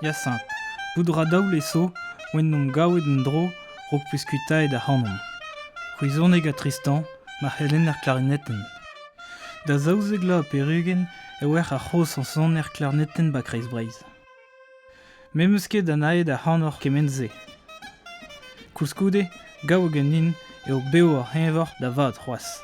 Hyacinthe, bout 'ra daou vlez zo oan 'n em gavet en-dro 'raok 'peus kuitaet ac'hanomp. C'hwezhoneg ha Tristan, ma c'helenner klarinetenn. Da zaouzek vloaz ha pevar-ugent e oac'h ar c'hozh soner klarnetenn 'ba Kreiz-Breizh. Me 'm eus ket anaet ac'hanoc'h kement-se. Koulskoude, gaou ganin eo bev hoc'h eñvor da vat c'hoazh.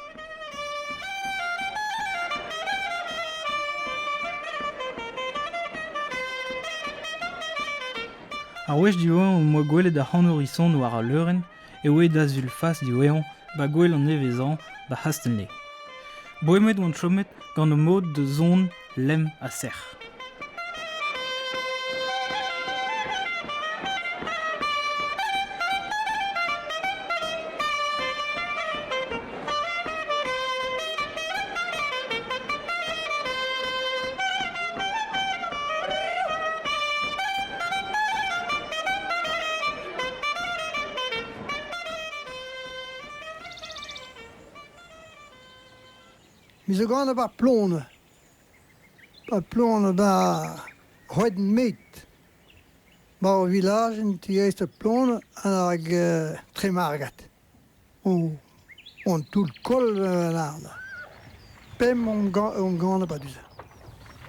Ar wech diwezhañ am boa gwelet ac'hanour e-son war al leurenn e oe da Sul Fask diwezhañ 'ba gouel an nevez-hañv 'ba C'hastell-Nez. Boemet oan chomet gant o mod da zont lemm ha sec'h. Me zo ganet 'ba Plone. 'Ba Plone 'ba C'hoed-Met. 'Ba ur vilajenn ti-eizh Plone hag Tremargad. On toull-koll lâret. Pemp on ganet 'ba du-se.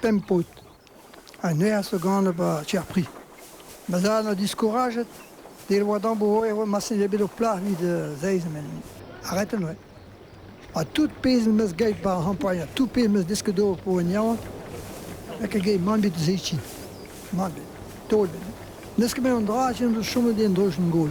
Pemp paotr. Ha neuze zo ganet 'ba Tcherpri. Ma zad 'oa diskourajet. Del oa dam eo marse eo bet ur plac'h evit zeiz men arrêt neuze. Ha tout pezh 'm eus graet 'ba ar c'hampagn, tout pezh 'm eus desket d'ober po en yaouank, n'eo ket graet mann ebet deus Mann ebet. Taol ebet. N'eus ket bet an dra ken zo chomet en dreujenn gaol.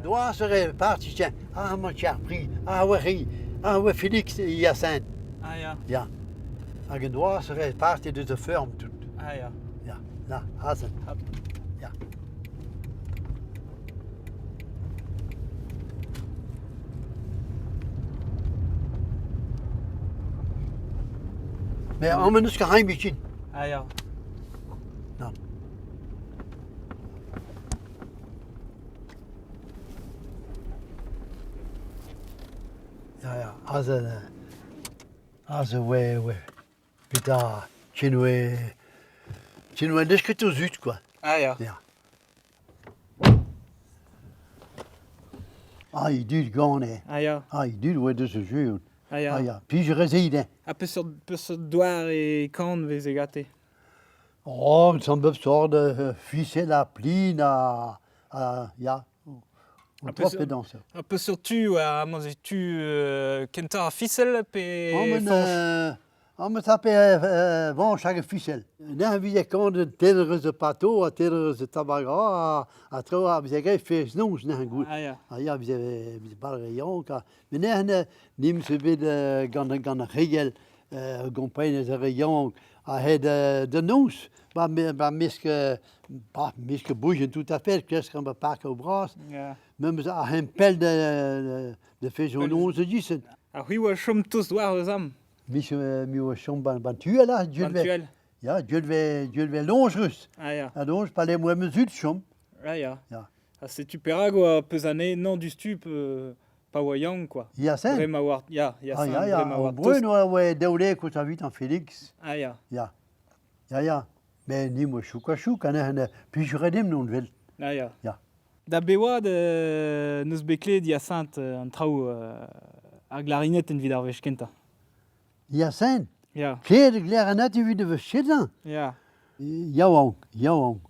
Doa serait parti, tiens. Ah, mon cher prix. Ah, ouais, ri. Ah, ouais, Félix Hyacinthe. Ah ya. Ya. Hag un doa serait parti deus a feurm tout. Ah ya. Ya, na, azen. Ya. Mais amañ n'eus ket c'hañ bikin. Ah ya. Non. Ya, ya, aze, aze oe, oe. Petra, ken oe, ken oe n'eus ket o zud, quoi. Ah ya. Ya. Ah, e dud gane. Ah ya. Ah, e dud oe deus o jeu. Ah ya. Ah ya, pij rezid, hein. Ha peseurt, peseurt doare kan veze gante? Oh, san bep sort fisel ha plin ha, ha ya. Ha peseurt, ha peseurt tu amañ ze tu kentañ ar fisel pe Fañch? Amañ tape Fañch hag fisel. Neuze vije kanet teir eus pato ha teir eus tabaga ha traoù a vije graet fest-noz neuze gout. Ah ya. Ah ya, vije vije balre yaouank ha met neuze nimp zo bet gant gant ar regel gomprenet ar re yaouank a-hed da noz ba ba mesk ba mesk boujen tout à fait kresk an parkoù bras memes a-hent pell da fest-noz a Ha c'hwi oa chom tost war eus am? Mi oa chom ban tuel ah, Ban tuel. Ya, deuet vez deuet vez loñjrus. Ah ya. Ha loñj pa le moa ma zud chom. Ah ya. Ya. Ha setu perak oa peus anezhe nañ diouzhtu pa oa yaouank quoi. Ya sen. Dre ma oar ya, ya ah, sen, ya, ya. dre ma oar Brun oa oa daoulek ouzh ar an Félix. Ah ya. Ya. Ya ya. Mais ni mo chouk ha chouk anezhe plijure dimp non vel. Ah ya. Ya. Da bewad n'eus bet klevet Hyacinthe an traoù ar glarinettenn evit ar wech kentañ. Hyacinthe Ya. Klevet glarinette evit e vech Ya. Yaouank, yaouank.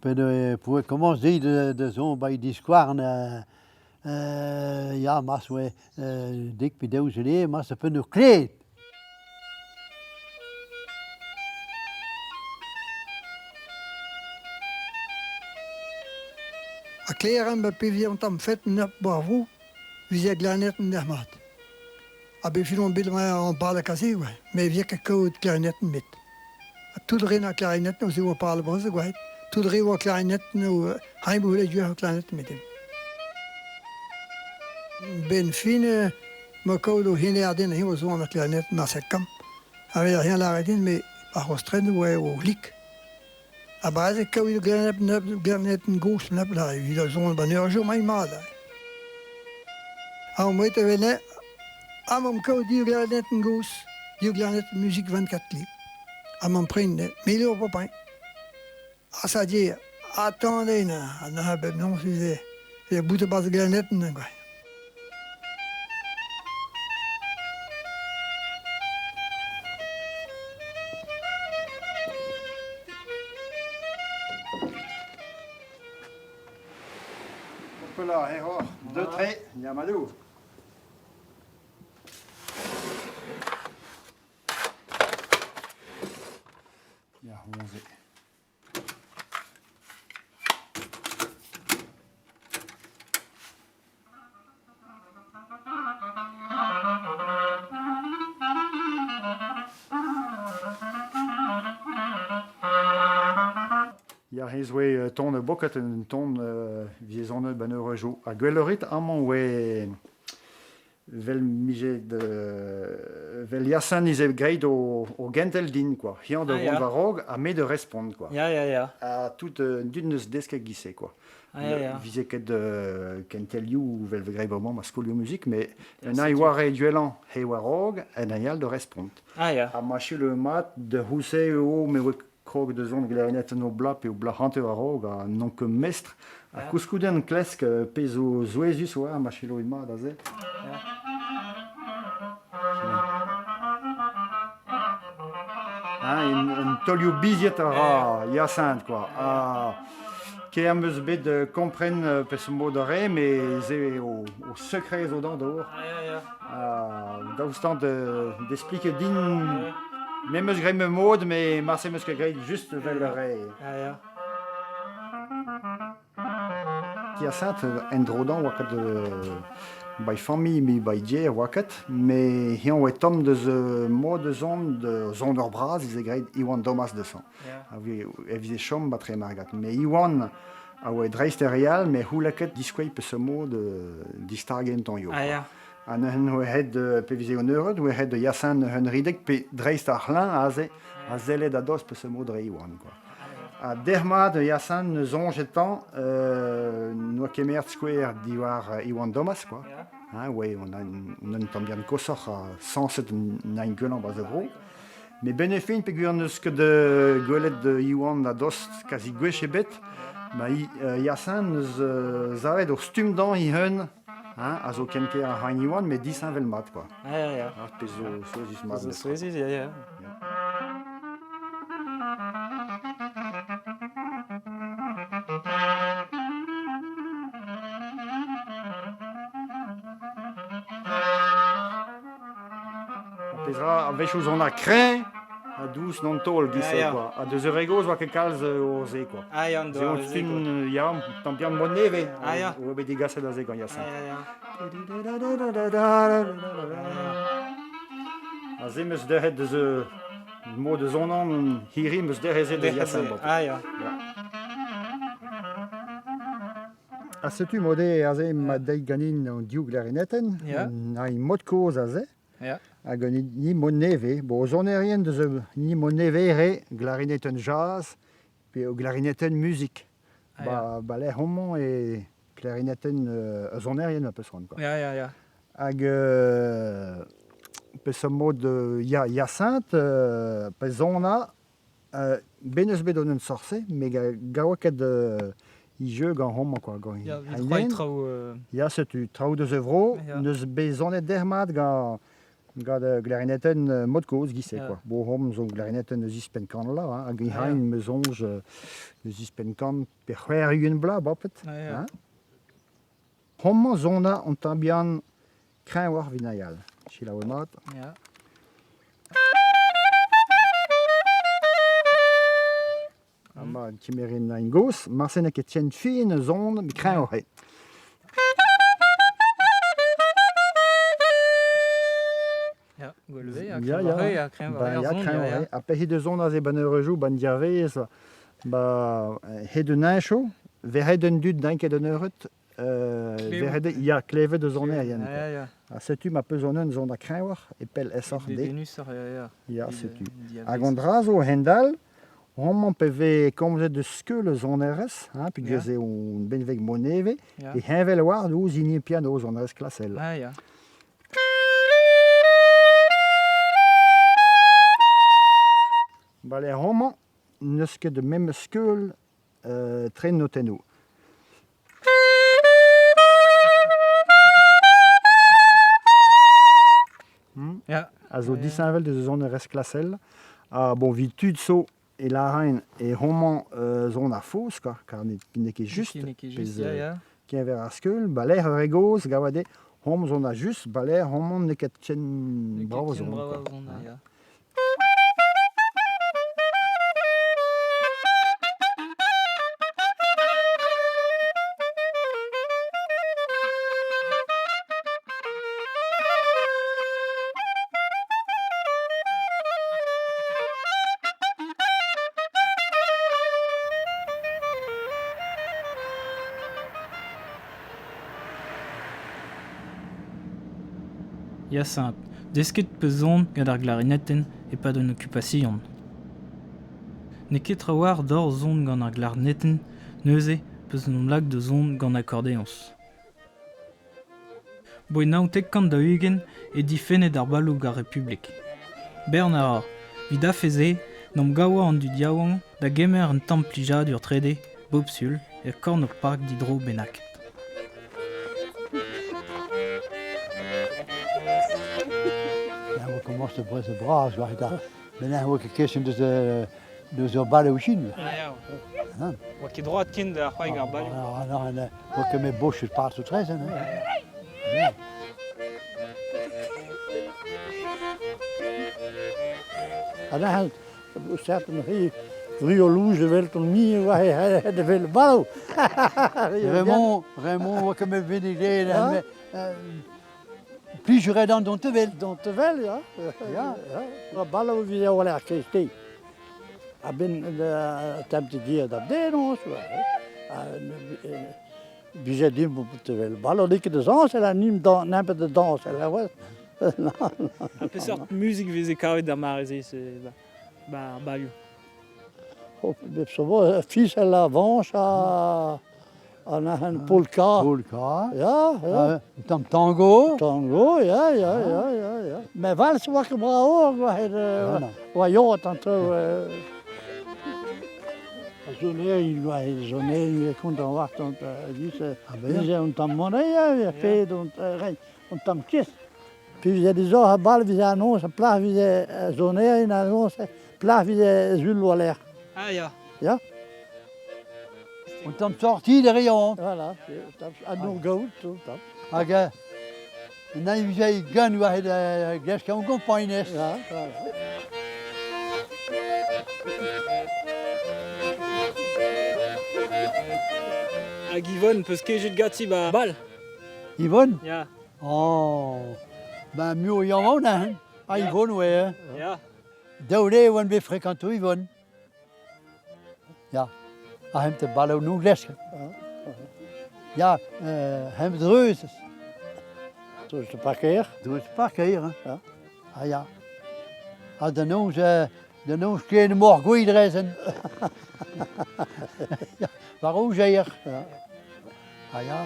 Pet poe komañs dit da zont ba diskouarn ya mas oe dek pe daou zele mas a penn ur kled. Ha klêr pe vi an tamm fet nep war vro, 'vije glanet mat. Ha bet on bet an palek aze, ouais. Mais vije ket kaout klarinetenn met. Ha tout re na klarinetenn o oa pal bras gwaet. Tout re oa klarinetenn o hein boulet duoc'h klarinetenn met. Ben fin ma kaout o hene arden hin o zo an klarinetenn ma set kamp. A vez rien lâret din, mais ar rostren oa o lik. Ha breze kaout klarinetenn gozh nep la evit a zon ban ur jour mai mat. Ha on met evel Ha 'mamp kaout div glarinettenn gozh, div glarinettenn muzik 24 kle. Ha 'mamp prenet 1000 eur bopañ. Ha ça dit, attendez, ha neuze bep noz ivez, e bout e-barzh glarinettenn quoi. Hop là, eh oh, deux traits, Yamadou. Ya, onze. Ya, hezh oe ton boket un ton viezonet ban eureujoù. Ha gwelloc'h amañ oe vel 'mije vel Hyacinthe 'nije graet o gentel din quoi. Hiañ da vont war-raok ha me da respont quoi. Ya, ya, ya. Ha tout an dud 'neus desket giz-se quoi. Ah, ya, ya. Vize ket kentelioù 'vel 'vez graet bremañ ma skolioù muzik, mais un ail war e duellañ he war-raok, un ail all da respont. Ah, ya. Ha ma le mat da c'house eo me oa krog da zont glarinettenn o bloaz pe o bloaz hanter a-raok ha n'on ket mestr. Ha koulskoude an klesk pezh zo souezhus oa ma selaouit mat aze. Hein, un taolioù bizied a ra Hyacinthe quoi. Ha ker am eus bet kompren peseurt mod a rae, met se eo o sekred zo dañ d'ober. Daoust d'expliquer din me 'm eus graet ma mod, met marse 'm eus ket graet just evel a rae. Ah, ya. Hyacinthe en-dro dañ oa ket by familh me by dier oa ket, met eñ oa tomm deus mod da zont da zont ur bras e veze graet Iwan Thomas deus-hañ. E veze chom ba Tremargad. Met Iwan a oa dreist er re all, met c'houlle ket diskouez peseurt mod distagiñ un tamm Ah, ya. Ha neuze oa aet pe veze an eured, oa aet da Hyacinthe un rideg pe dreist ar c'hlañv aze, a sellet a-dost peseurt mod re oant quoi. Ha derc'hmat Hyacinthe ne soñje tamm n'oa kemeret skouer diwar Iwan Thomas quoi. Hein, ouais, on a un tamm bihan koshoc'h ha sañset n'aint gwellañ 'barzh ar vro. Met benn e fin peogwir n'eus ket gwelet Iwan a-dost kazi gwech ebet, ma Hyacinthe n'eus savet ur stumm dañ he-un Hein, a zo ken ker ar hini oan, met disheñvel mat quoi. Ja, ja, ja. Ar pezh zo souezhus mat. Zo souezhus, ya, ya. Ar pezh ra, a-wechoù zon a kreñv, ha dous n'on taol giz-se quoi. Ha deus ur re gozh oa ket kalz o se quoi. Ah ya, an Se on stumm, ya, tamm bihan mod nevez. Ah ya. Oa bet degaset aze gant Hyacinthe. Ah ya, ya. Aze 'm eus derc'het deus mod eus onan hiri 'm eus derc'het se deus Hyacinthe. Ah ya. Ha setu mod eo aze ma deiz ganin an div glarinettenn, na mod kozh aze. Ya. Hag un hini mod nevez. Bon, sonerien deus un hini mod nevez re glarinetenn jazz pe glarinetenn muzik. Ah, Ba, ba lec'h homañ e klarinetenn sonerien a peus c'hoant quoi. Ya, ya, ya. Hag peseurt mod ya Hyacinthe pe zona bet n'eus bet un sorse met gaout ket he jeu gant homañ quoi gant Ya, evit c'hoari traoù Ya, setu traoù deus e vro, n'eus bet sonet derc'hmat gant gant glarinetenn mod kozh giz-se quoi. Bo hom zo glarinetenn eus ispenn kant vloaz hein, hag he me soñj eus ispenn kant pe 60 vloaz boped. Hein. Homañ zona an tamm bihan kreñvoc'h evit na all. Selaou mat. Ya. Amañ kemerin ein gozh, marse n'eo ket ken fin eus on, met kreñvoc'h eo. Ya, gwell ya, kreñvoc'h eo, ya, kreñvoc'h eo ar son, ya, ya. Ha pe he deus on aze ban eureujoù, ban diavez, ba hed un heñcho, verc'hed un dud n'int ket un eured, verc'hed, ya, klevet eus sonerien. Ya, ya. Ha setu ma peus on un son da kreñvoc'h e pell aesoc'h de. Dedennusoc'h, ya, ya. Ya, setu. Hag an dra zo a-hend-all, amañ pe vez komzet eus skeul eus sonerezh, hein, peogwir ez eo un benveg mod nevez, e heñvel a-walc'h ouzh hini piano sonerezh klasel. Ah, ya. Bale homañ n'eus ket memes skeul tre notennoù. Ya. A zo disheñvel deus sonerezh klasel. Ha bon, 'vit tud zo e lâraint e homañ son ar foz, quoi, kar n'eo ket just. N'eo ket just, pezh, ya, ya. Keñver ar skeul, baler ur re gozh, gavat eo, homañ son a just, baler homañ n'eo ket ken brav son. Brav son, ya. Hyacinthe, desket 'peus son gant ar glarinetenn e-pad un okupasion. N'eo ket trawalc'h deoc'h son gant ar glarinetenn, neuze 'peus en em lak da son gant akordeoñs. 'Boe 99 eo difennet ar baloù gant ar Republik. Bern a ra, 'vit afer-se 'n em gavo an dud yaouank da gemer un tamm plijadur trede, bep Sul, e korn ur park didro bennak. Ja, we komañs brezel bras war da. Met ne oa ket question deus deus ur bal ouzhin. Ah ya. Oa ket droad ken da c'hoari ar balioù. Ah non, ne oa ket met boch partout trez, hein. Ha neuze, certain ri rio louz evel ton mi oa he evel baloù. Raymond, Raymond oa ket met venigé, Plijuret an dont tevel. Dont tevel, ya. Ya. Ya. Baloù vije a-walc'h ar kreisteiz. A-benn tamm dir da denoz, Vije dimp tevel. Baloù n'eo ket da zañsal, ha nimp nempet da dañsal. Ha peseurt muzik 'veze kavet d'ar mare-se ba ar balioù? Oh, bep sobo, fisel a vañs ha an arc'hant polka. Polka. Ya, ya. Un tamm tango. Tango, ya, ya, ya, ya, ya. Met vals oa ket brav oa het oa yod an traoù. Sonerien oa het sonerien e kont an war tant dise un tamm moneiz, ya, ped un tamm kest. Puis vije dizoc'h a bal vije annoñs, plac'h vije sonerien annoñs, plac'h vije sul war-lerc'h. Ah ya. Ya. Un tamm sorti da reont. Voilà, an ur gaout tout. Hag na vije gant war glask an gompagnez. Ja, voilà. Hag Yvonne, peus kejet ganti ba bal? Yvonne? Ya. Oh, ben muioc'h yaouank hein. Ah, Yvonne, ouais. Ya. Daou le oan bet frekanto Yvonne. Ya. Ha hemp te balav nou glesk. Ya, hemp dreuz. Dreuz de parkeer. Dreuz parkeer, hein. Ja. Ah ya. Ha da noz, da noz ken mor gwidrezen. War ouzeier. Ja. Ah ya.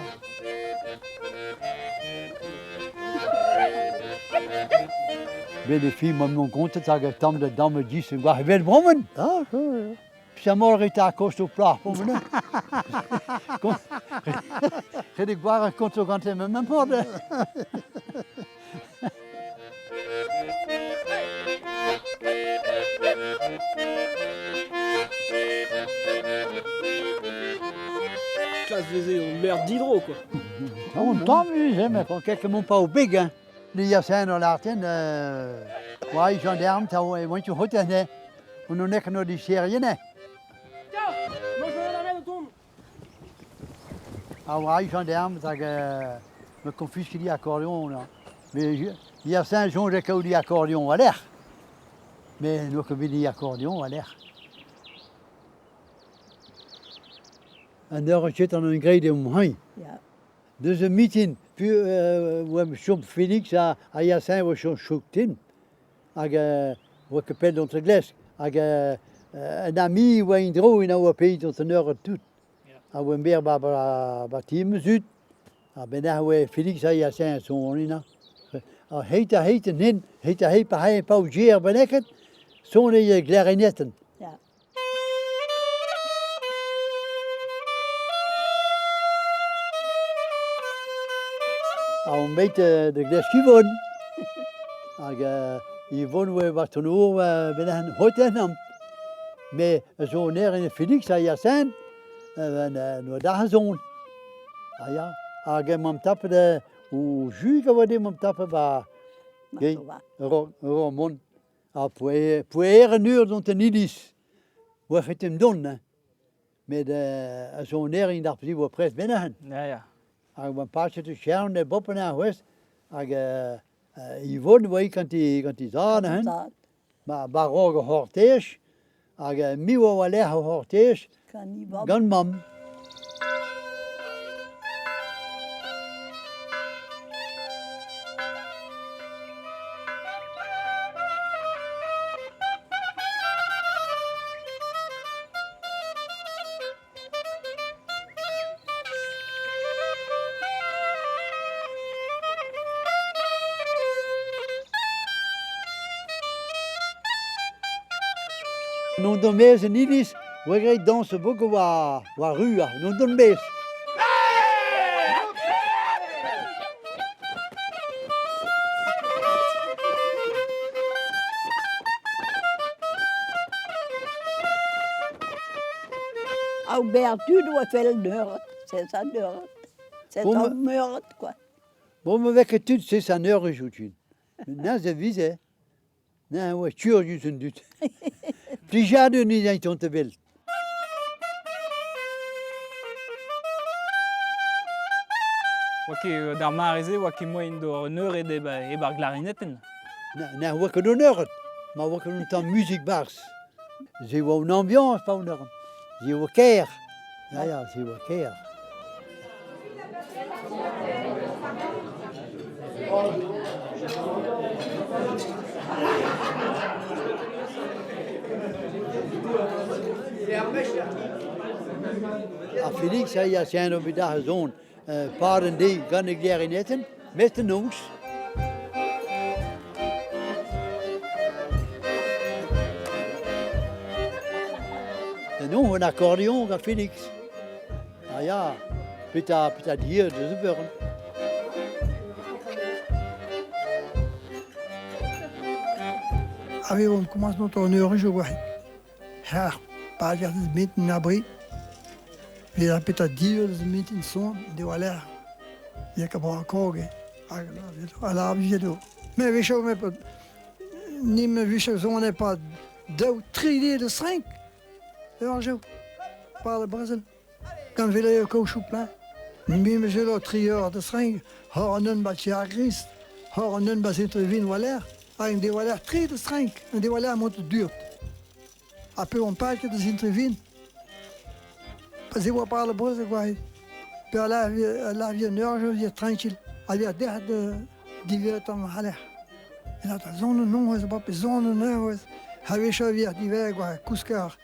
Bet e film am non kontet hag tamm da damm dis war vel brommen. Ah, ja. Pisamor eta a kost o plac'h pommen. Redek war a konto gante me mempord. Klas veze ur lec'h didro, quoi. On tamm ivez, mais Quand quelques m'ont pas au big, hein. Ni a sen o larten, oa gendarme, ta oa oant hot ne. On on nek no di serien, Ah oa gendarme, hag me confisque di accordéon, là. Mais il y a cinq jours, j'ai kaout di accordéon à l'air. Mais nous ket bet di accordéon à l'air. An eur ket an un graet eo hein. Ya. Deus un mitin, pu oa chom Félix a Hyacinthe oa chom chouk-tin. Hag oa ket pell dont glesk. Hag un ami oa en-dro en oa peit dont an eur tout. A oa ber ba, ba, ba ti ma zud. Ha benac'h oa Félix a Hyacinthe son ina. Ha heit a heit an hin, heit a heit pa heit pa o ger beneket, Son klarinetten. Ja. Ha on bet de glask Yvonne. Hag Yvonne oa war ton our ben hoet enam. Me zo ner en Felix a Yacin, noa da zon. Ah ya, hag mam tapet o jug a oa de mam tapet ba ur mont. Ha poer an ur dont an iliz. Oa fet em don, hein. Met a zo ner in ar pli oa prest bennahen. Ya, ya. Hag oa paset e chern e bopen ar c'hwez, hag Yvonne oa gant he zad, hein. Ma barog o c'hortej, hag mi oa war-lerc'h o c'hortej gant mamm. N'on don maez en iliz, oa graet dañs bok war ru, n'on don maez. Ar ber tud oa fell neuret, c'est ça neuret. C'est ça meuret, quoi. Bon, me vez ket tud, c'est ça neuret, joutun. Na ze vize. Na oa tur just un dud. Plijadur ni ein tont bel. Oa ket d'ar mare-se, oa ket moaien d'ober neuret eb ar glarinetten. Na oa ket o neuret, ma oa ket un tamm muzik barzh. Se oa un ambiance pa un neuret. Se oa ker. Ya, ya, se oa ker. Ha Felix a ya sen o bet ar zon par an deiz gant e glarinetten, met an noz. Da non, un accordéon gant Felix. Ah ya, peta dir deus e beuren. Ave on commence notre honneur je vois. Her pa dir deus met en abri. Vez ar peta dir deus met en son de waler. Ya ka bra kroge. Hag a la vije Mais vechou me pa ni me vije zon pa daou tri de 5. Ur jeu. Par le Brezel. Gant vele kaochou plein. Mi me jelo tri eur de 5. Hor an un bat ar grist. Hor an un bat vin waler. Hag en de waler tri de 5. En de waler mont durt. A peu on palke de intervin. Pa ze oa par le Brezel quoi. Pe a la vie en ur jeu via tranquille. A via derc'h de divet an haler. En a zon non eus ba pe zon non eus. Ha vech a via diver quoi kouskar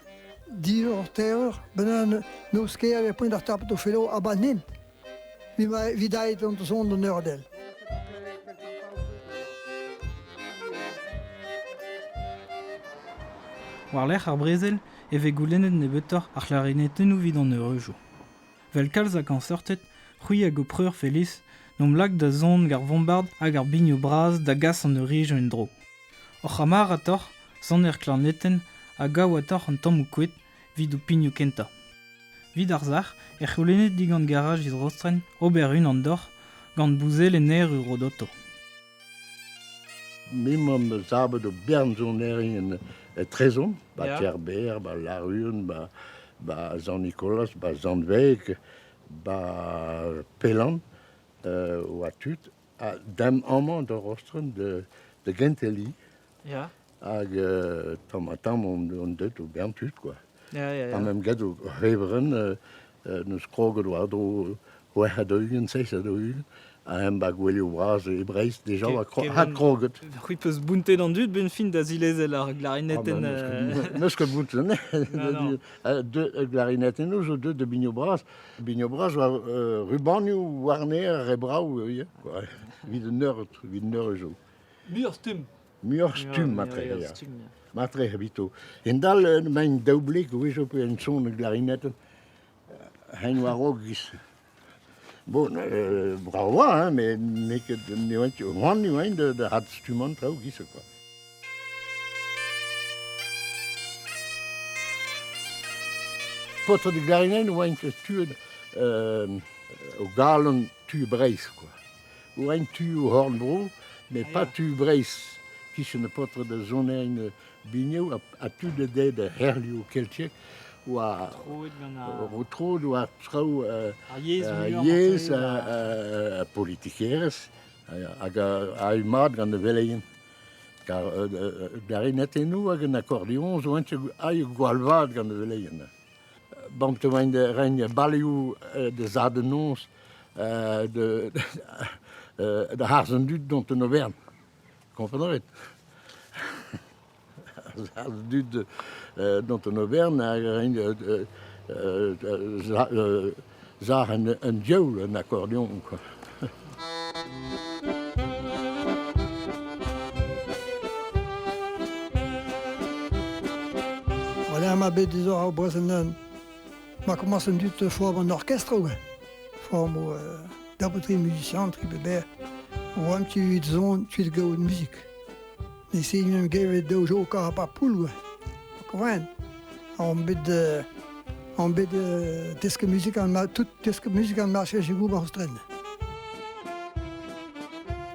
div ur ter ben no ske a point ar tapet o felo a ba nint. Vi ma vi dait an zon de neurdel. War-lerc'h ar brezel e vez goulennet nebeutoc'h ar c'hlarinetennoù evit an eureujoù. Vel kalz hag an seurted, c'hwi hag o preur Félix, n'omp lak da zon gar vombard hag ar bignoù bras da gas an eureujoù en-dro. Oc'h amar atoc'h, son er klarnetenn hag gaou atoc'h an tammoù kouet vid o pignoù kentañ. Vid ar sac'h e c'houlennet digant garaj iz rostren ober un an doc'h gant bouzel en aer ur rodoto. Mi mam zabet o bern zonerien e Trezon, ba yeah. Kerber, ba Larun, ba Zan-Nicolas, ba Zandweg, ba Pelan, oa tud, a dam amañ da rostren de Genteli. Ja. Hag tamm ha tamm on deut o bern tud, quoi. Ja, ja, ja. Ha mem get o heveren, neus kroget war dro c'hwec'h ha daou-ugent, seizh ha daou-ugent, ha em ba gwelioù bras e Breizh, deja oa had kroget. C'hwi peus bountet an dud ben fin da zilezel ar glarinetten... Neus ket bountet, ne? De glarinetten zo deut de bigno bras. Bigno bras oa rubanioù warne ar re brao, quoi. Vid un eur zo. Mur stum. Muioc'h stumm matre, ya. Matre evito. Endal maint daoubleg a-wechoù pe en son glarinetenn hein war-raok giz. Bon, brav oa, hein, met n'eo ket n'eo ket c'hoant eo hein da adstummañ traoù giz quoi. Paotred glarinenn oaint tuet o galon tu Breizh quoi. Oaint tu o c'horn-bro, met pas tu Breizh. Kichen paotred da sonerien biniou ha tud a deu da c'herlioù keltiek oa Troet gant ar... troet oa traoù Ar yezh muioc'h yezh ha politikerezh hag a mat gant e veleien. Kar klarinetennoù hag an akordeoñs zo aet gwall vat gant e veleien. Bamte oaint da reiñ balioù da zadorn-noz da harz an dud dont en overn. Kompren a rit? Harz an dud dont en overn hag reiñ sac'h an diaoul an akordeoñ quoi. Voilà ma bet dezoc'h ar brezel ma komañs an dud form an orkestr oa. Form o daou-tri musician, tri beber. Oamp tud zon, tud gaout muzik. Ne se en gevet daou joker ha pa poul oa. Komañ on bet on bet desk muzik an tout desk muzik an marché goût war stren.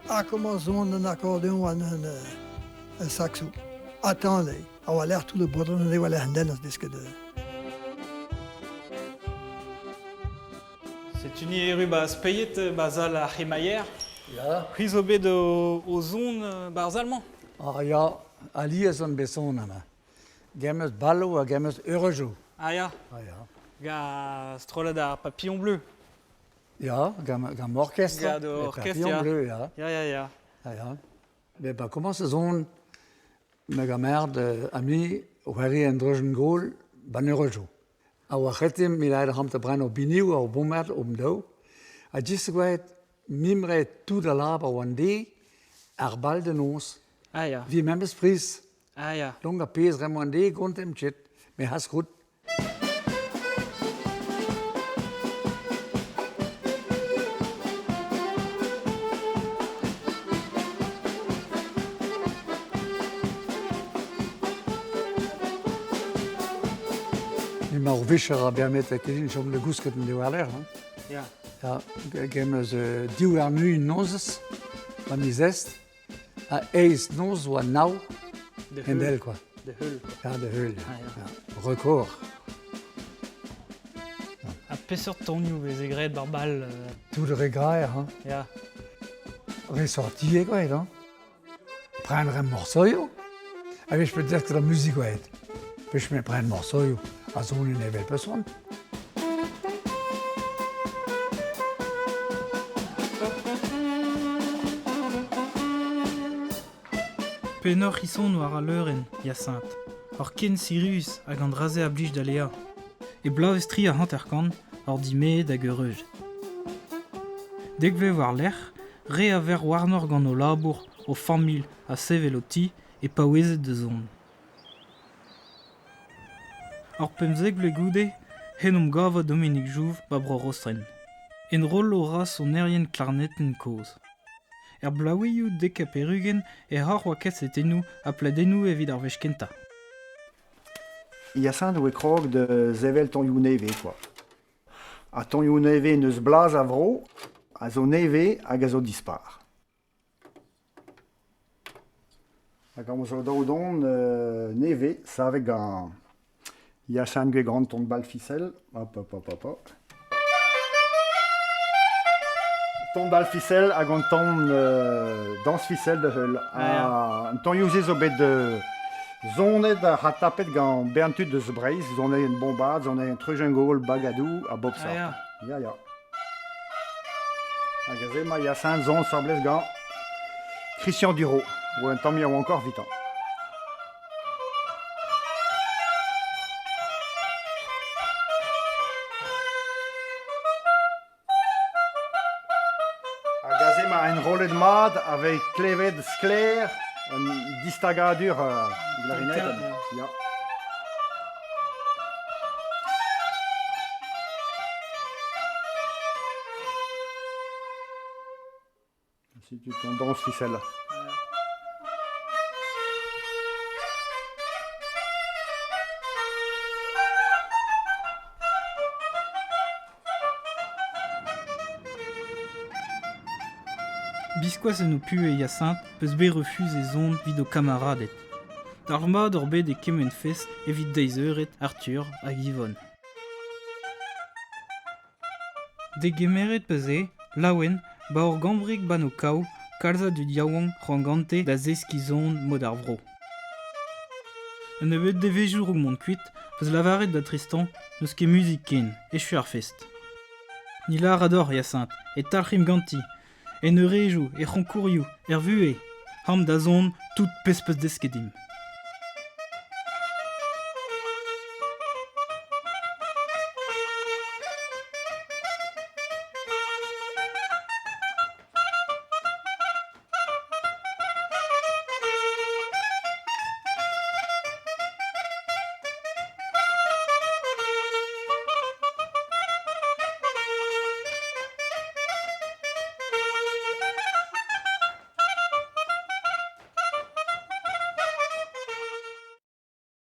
A komañs zon an akordeon an an saxo. Attendez, a oa l'air tout le breton e oa l'air an den desket. Setu ni erru ba Speiet, ba sal ar c'hemaier. Ya. C'hwi zo bet o zon ba'r sal-mañ? Ah ya, alies on bet son amañ. Gemeus balloù ha gemeus eureujoù. Ah ya. Ah ya. Ga strollad ar Papillon Bleu. Ya, gant gant orkestr. Gant orkestr, Papillon ya. Bleu, ya. Ya, ya, ya. Ah ya. Mais pa komañs zon ma gamard ami o c'hoari en dreujenn gaol ban eureujoù. A oa c'hetim mil aet ramp da bren o biniou ar bommad om daou. Ha disgwaet mimre tout a labour oan de ar bal de noz. Ah ya. Vi memes pris. Ah ya. Donc ar pezh remañ an de gontem chet. Me has rout. Emañ ur vicher a bermet ket chom da gousket en dewarlerc'h. Hein. Ya. Ja, gem eus div ar nu nozez, ba miz est, ha eizh noz oa nav en del quoi. De heul. Ja, de heul. Ah, ja. Ja. Record. Ha peseurt tonioù veze graet bar bal Tout re gaer, hein. Ya. Re sortie graet, hein. Prendre un morceau. A wech peut dire que la musique oet. Pech me prendre morceau a zon un evel peson. Penoc'h ison war al leurenn, Hyacinthe. Hor ken sirius hag an dra-se a blij da Léa. E bloavezh 53 hor dimeet hag eureuj. Dek vloaz war-lerc'h, re a ver warnoc'h gant ho labour, ho familh ha sevel ho ti, e paouezet da zont. Ur pemzek vloaz goude, hen omp gava Dominique Jouve ba bro Rostren. Enrollo ra sonerien klarnetenn kozh. Er bloavezhioù dek ha pe'r-ugent e c'hor oa kasetennoù ha pladennoù evit ar wech kentañ. Hyacinthe oe krog da sevel tonioù nevez quoi. Ha tonioù nevez n'eus blaz a vro, a zo nevez hag a zo dispar. Hag am zo daou don nevez savet gant Hyacinthe Guegrand ton bal ficelle. Hop, hop, hop, hop, hop. Ton bal ficelle hag an ton dañs ficelle da heul. Ha an tonioù-se zo bet zonet ha tapet gant bern tud eus Breizh, zonet en bombard, zonet en Treujengol, Bagadou ha bop sort. Ah, ya. Ya, ya. Hag aze ma Hyacinthe zon sablez gant Christian Duro, oa un tamm yaouankoc'h evitañ. Hag aze ma enrollet mat a vez klevet sklaer Un distagadur klarinetenn. Ya. Setu ton dañs fisel. Biskoazh en ho puhez Hyacinthe peus bet refuz e zont evit ho kamaraded. Dalc'hmat oc'h bet e kement fest evit deiz-eured Arthur hag Yvonne. Degemeret peus eo, laouen, 'ba ur gambrig 'ba 'n ho kav, kalz a dud yaouank c'hoant gante da zeskiñ son mod ar vro. Un nebeud devezhioù 'raok mont kuit 'peus lavaret da Tristan n'eus ket muzik ken, echu ar fest. Ni 'lâr deoc'h, Hyacinthe, e talc'himp ganti, en eurejoù, er c'hoñkourioù, er vuhez, hamp da zont tout pezh 'peus desket dimp.